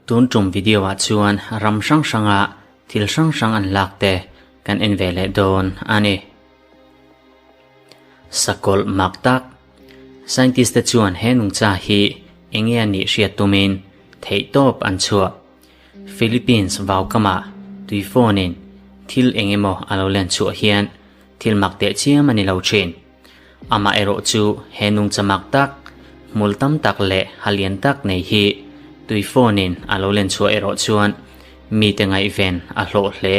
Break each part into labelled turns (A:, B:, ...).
A: Tun tum video ah chuan ram hrang hranga thil hrang hrang an lak te kan en ve leh dawn a ni. Sakawlh mak tak Scientist te chuan he nungcha hi enge a nih hriat tumin theihtawp an chhuah. Philippines vaukamah tui phone in thil eng emaw a lo len chhuah hian thil mak teh chiam a ni lo thin. Amah erawh chu he nungcha mak tak, hmul tam tak leh ha lian tak nei hi tui phone in a lo len chhuah erawh chuan mite ngaihven a hlawh hle.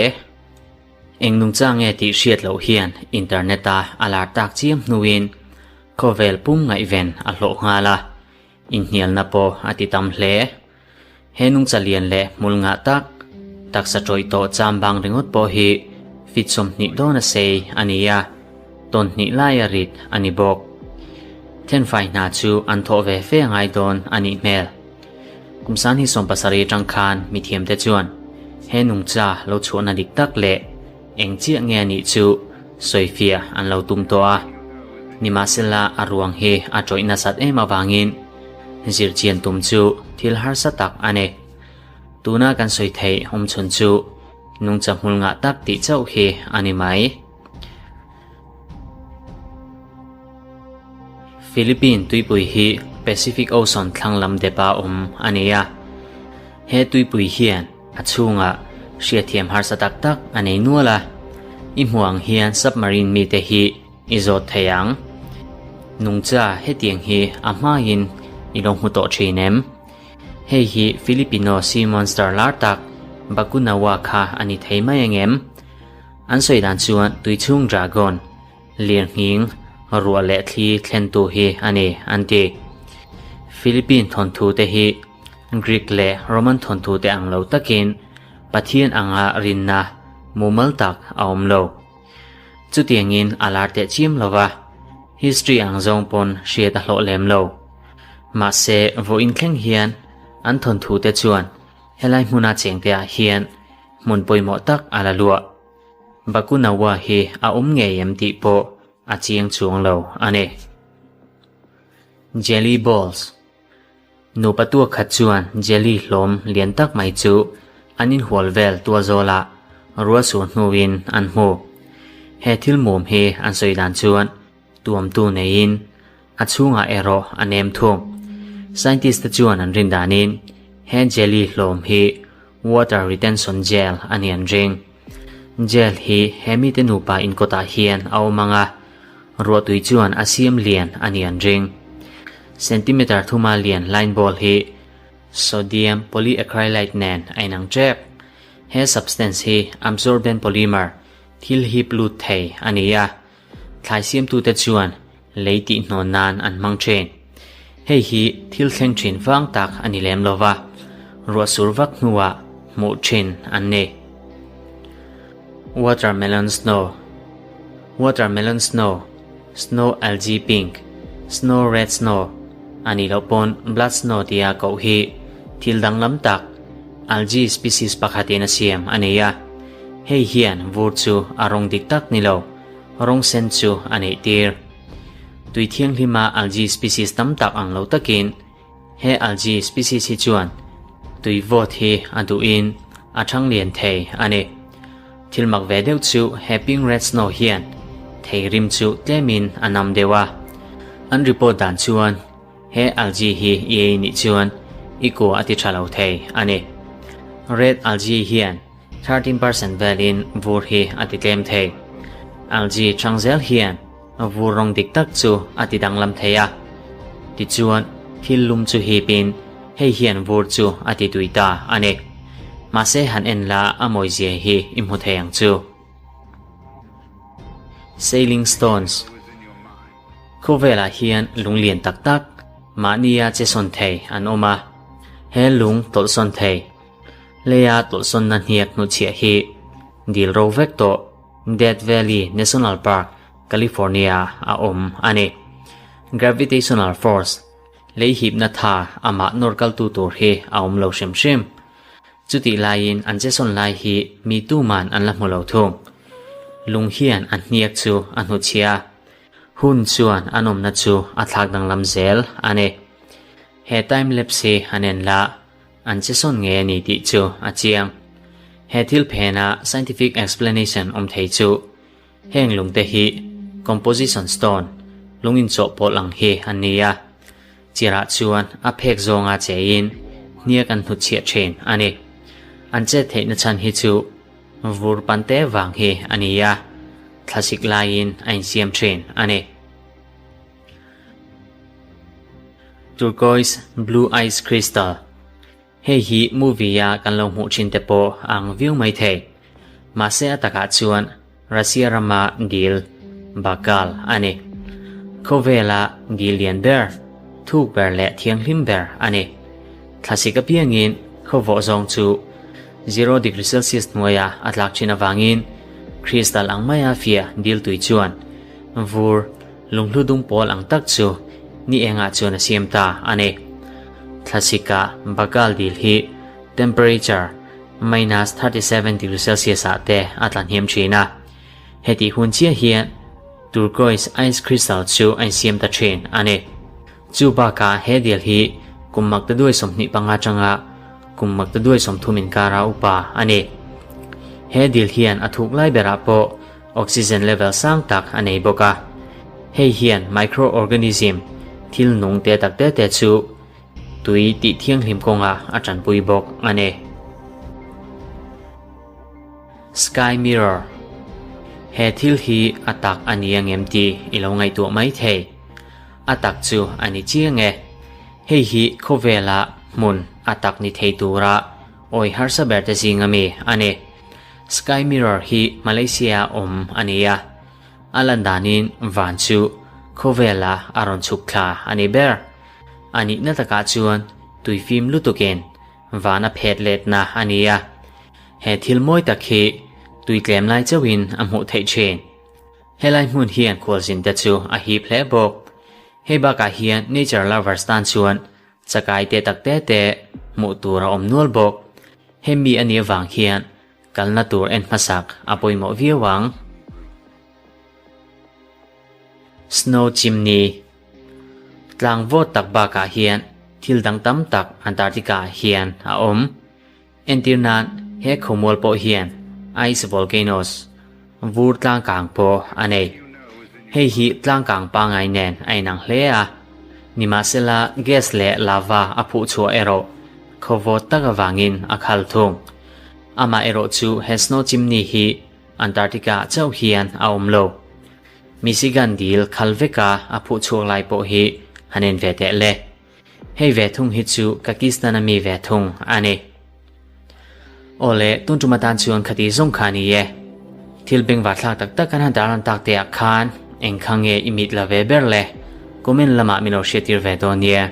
A: Eng nungcha nge tih hriat loh hian internet a a lar tak chiam hnuin khawvel pum ngaihven a hlawh nghal a, inhnialna pawh a ti tam hle. He nungcha lian leh hmul ngah tak, taksa tawih tawh cham bang ringawt pawh hi fit 20 dawn a sei a ni a, tawn hnih laia rit a ni bawk. Thenfai hna chu an thawh ve fe a ngai dawn a nih hmel. Kum san hi 70 atang khan mithiamte chuan he nungcha lo chhuahna dik tak leh eng chiah nge a nih chu sawifiah an lo tum tawh a. Nimahsela a ruang hi a tawih nasat em avangin zirchian tum chu thil harsa tak a ni. Tuna kan sawi theih awmchhun chu nungcha hmul ngah tak tih chauh hi a ni mai. Philippine tuipui hi Pacific Ocean thlang lam depa awm a ni a. He tuipui hian a chhungah hriatthiam harsa tak tak a nei nual a. I hmuh ang hian submarine mite hi i zawt thei ang. Nungcha hetiang hi a hmain i lo hmu tawh thin em? Hei hi Filipino sea monster lar tak Bakunawa kha a ni thei mai angem? An sawi dan chuan tuichhung dragon, lirnghing, ruah leh thli thlentu hi a ni, an ti. Philippine thawnthu te hi Greek leh Roman thawnthu te ang lo takin Pathian anga rinna mumal tak a awm lo. Chutiangin a lar teh chiam lo va, history ang zawng pawn hriat a hlawh lem lo. Mahse, vawiin thleng hian an thawnthu te chuan helai hmuna chengte ah hian Hmun pawimawh tak a la luah. Bakunawa hi a awm ngei em tih pawh a chiang chuang lo a ni. Jelly Balls Nupa tuak khat chuan jelly hlawm lian tak mai chu an inhual vel tual zawlah rual sur hnuin an hmu. He thil mum hi an sawi dan chuan tuamtu neiin a chhungah erawh a nem thung. Scientist te chuan an rin danin he jelly hlawm hi water retention gel a ni an ring. Gel hi he mite nupa inkawtah hian a awm ang a, ruahtui chuan a siam lian a ni an ring. Centimeter thuma lian line ball hi sodium polyacrylate nen a inang tep. He substance hi absorbent polymer, thil hip lut thei a ni a. Thlai siamtute chuan lei tihhnawn nan an hmang thin. Hei hi thil thleng thin vang tak a ni lem lova, ruah sur vak hnuah hmuh thin an ni. Watermelon snow Watermelon snow, snow algae pink, snow red snow a nih loh pawn blood snow tia koh hi thil danglam tak algae species pakhatin a siam a nei a. Hei hian vur chu a rawng dik tak ni lo. Rawng sen chu a neih tir. Tui thianghlima algae species tam tak ang lo takin he algae species hi chuan tui vawt hi a duhin a thang lian thei a ni. Thil mak ve deuh chu he pink red snow hian thei rim chu tlemin a nam deuh a. An report dan chuan he algae hi i ei nih chuan i kua a ti tha lo thei a ni. Red algae hian 13% velin vur hi a ti tlem thei. Algae chang zel hian vur rawng dik tak chu a ti danglam thei a. Tichuan, thil lum chu hipin hei hian vur chu a ti tui ta a ni. Mahse han en la a mawizia hi i hmu thei ang chu. Sailing Stones Khawvelah hian lung lian tak tak mahnia che sawn thei an awm a. He lung tawlh sawn thei Leia tawlhsawnna hniak hnuchhiah hi dil ro vek tawh Death Valley National Park, California a awm a ni. Gravitational force, lei hipna tha amah nawr kaltu tur hi a awm lo hrim hrim. Chutih laiin an chesawn lai hi mi tuman an la hmu lo thung. Lung hian a hniak chu a hnuchhiah a, hun chuan an awmna chu a thlak danglam zel a ni. He time lapse hi han en la, an che sawn ngei a ni tih chu a chiang. He thil phena scientific explanation awm thei chu heng lungte hi composition stone, lung inchawhpawlh ang hi an ni a, chirah chuan a phek zawnga cheiin hniak an hnutchhiah thin a ni. An chet theihna chhan hi chu vur pante vang hi a ni a, thlasik laiin a insiam thin a ni. Turquoise Blue Ice Crystal Hei hi movie a kan lo hmuh thin te pawh a ang viau mai thei. Mahse a takah chuan Russia rama dil Baikal a ni. Khawvela dil lian ber, thuk ber leh thianghlim ber a ni. Thlasik apiangin khawvawh zawng chu zero degree Celsius hnuaia a tlak thin avangin crystal ang maia fiah dil tui chuan vur Lunghlu dum pawl ang tak chu ni engah chuan a siam ta a ni. Thlasika Baikal dil hi temperature minus 37 degree Celsius ah te a tla hniam thin a. Hetih hun chiah hian turquoise ice crystal chu a insiam ta thin a ni. Chu bakah he dil hi kum maktaduai 25 atanga kum maktaduai 30 inkara upa a ni. He dil hian a thuk lai berah pawh Oxygen level sang tak a nei bawk a, hei hian microorganism, thil nung te tak te te chu tui tih thianghlim kawngah a tanpui bawk a ni. Sky Mirror He thil hi a tak a ni angem tih i lo ngaihtuah mai thei. A tak chu a ni chiang e. Hei hi khawvela hmun a tak ni thei tura awi harsa ber te zing ami a ni. Sky Mirror hi Malaysia a awm a ni a, a lan danin van chu khawvela a rawn chhuk thla a ni ber. A nihna takah chuan tui fim lutukin van a phet letna a ni a, he thil mawi tak hi tui tlem lai chauhin a hmuh theih thin. Helai hmun hian khualzin te chu a hip hle bawk. Hei bakah hian nature lovers tan chuan Chakai te tak te te hmuh tur a awm nual bawk. Hemi a nih avang hian kalna tur en hmasak a pawimawh viau ang. Snow Chimney Tlang vawt tak bakah hian thil dang tam tak Antarctica ah hian a awm. Entir nan he khawmual pawh hian ice volcanoes, vur tlangkang pawh a nei. Hei hi tlangkang pangngai nen a inang hle a, nimahsela gas leh lava a phuh chhuah erawh khawvawt tak avangin a khal thung. Amah erawh chu he snow chimney hi Antarctica ah chauh hian a awm lo. Michigan dil khal veka a phuh chhuak lai pawh hi han en ve teh le. Hei ve thung hi chu Kakistan a mi ve thung a ni. Awle, tun tum atan chuan khati zawng kha a ni e. Thil bengvar thlak tak tak kan han dar lan tak te ah khan eng kha nge i mit la ve ber le? Comment lamah min lo hriattir ve dawn nia.